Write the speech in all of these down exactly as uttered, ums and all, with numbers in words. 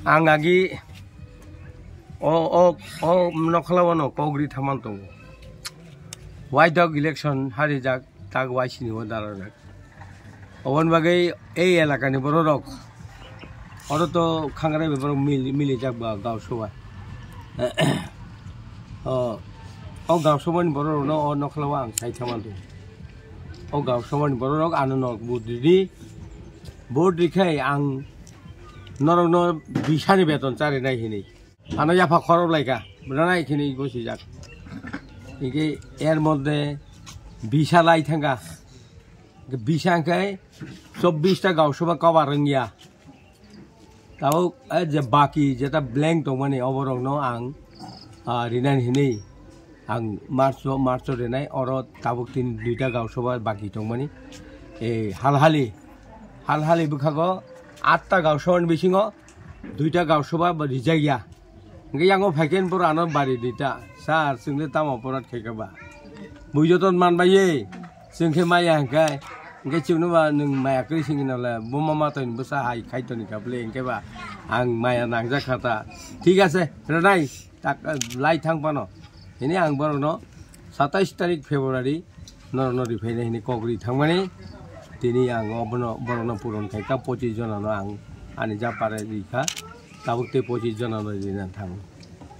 Ang agi o, o, o nokhlao no kok ri thaman tongo. Waidok election harijak, tak waisini o darajak. Oboni bagwi ei elakani bororok, oro to khangrai bai borok mili, milijak ba gausaba. O, o gausabani bororokno o nokhlao ang sai thaman tongo. O gausabani bororok ano nok budidi. Vote rikhai ang norokno bisani beton charinai hinwi. Ano yapha khorok laikha, bwranai khini gosijak. Hingke er moddhe bisa lai thangkha. Hingke bisa hingke chobbish ta gausaba cover wngya. Tabuk, eh, je baki jeta blank tongmani oborokno ang, ah, rinani hinwi. Ang March o, March o rinai, oro tabuk tini duita gausaba baki tongmani. Eh, halhali, halhali bwkhago atta gausabani bisingo duita gausaba bo rijak ya. Hingke yango phaikhe boro ano bari duita. Sir, chwngno tamo porat khaikha ba? Bui joton manbai ye. Chwng khe maya hingkhe, hingke chwngno ba nwng maya kwrwi singino le, bo mama toini bwsa hai khai toni kha bwle, hingke ba ang maya nangjak kha ta. Thik ase, renai, tak, lai thang phano. Hini ang borokno satais tarik February norokno riphainai hini kok ri thangmani. Tini ang obono, borokno puron khai kha, pochis jonano ang ani japare ri kha. Tabuk tei pochis jonano rina thang.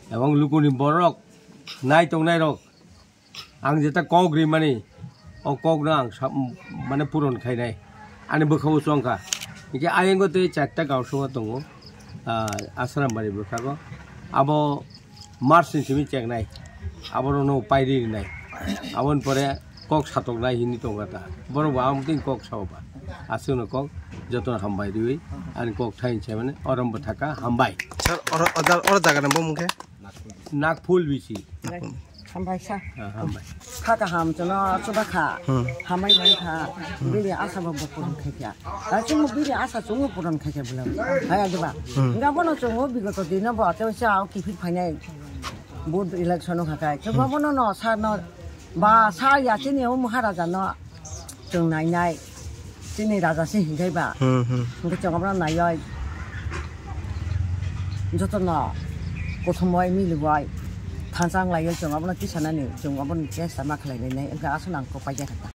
Ebong lukuni borok, nai tongnairok, ang jeta kok rimani, o kokno ang sa-, mane puron khainai. Ani bwkhao chongkha. Hingke ayang tei charta gausaba tongo, ah, Asrambari bwkhago. Abo March ni simi chengnai. Aborokno pairi rinai. Aboni pore kok satoknai hinwi tongkha ta. Borok bo ang twi kok sao ba. Aswkno kok jotono hambai riwi. Ani kok thaini saimani orom bwthaka hambai. Sir, oro, oro, oro jaga ni bumung khe? Nagpul bisi. Hambai sa. Ah, hambai. Kha kaham chwngno chuba kha. Hmm. Hambai man kha. Bini asa bo bo puron khai kha. Ai chwngno bini asa chwngno puron khai kha bwlai. Hai adiba. Hmm. Nga bono chwngno bigoto dino bo ato sa o kiphil phainai. Vote election o kha kai. Chwngno bono no sa no ba sa ya chini o Maharaja no. Chwng nainai, chini raja se hinkhai ba. Hmm, hmm. Hingke chwng abono naioi. Jotono kothomoi, milioi, thansa wnglaioi chwng abono tisanani, chwng abono chesta ma khlai lainai, hingke aswk nang kok paijak kha ta.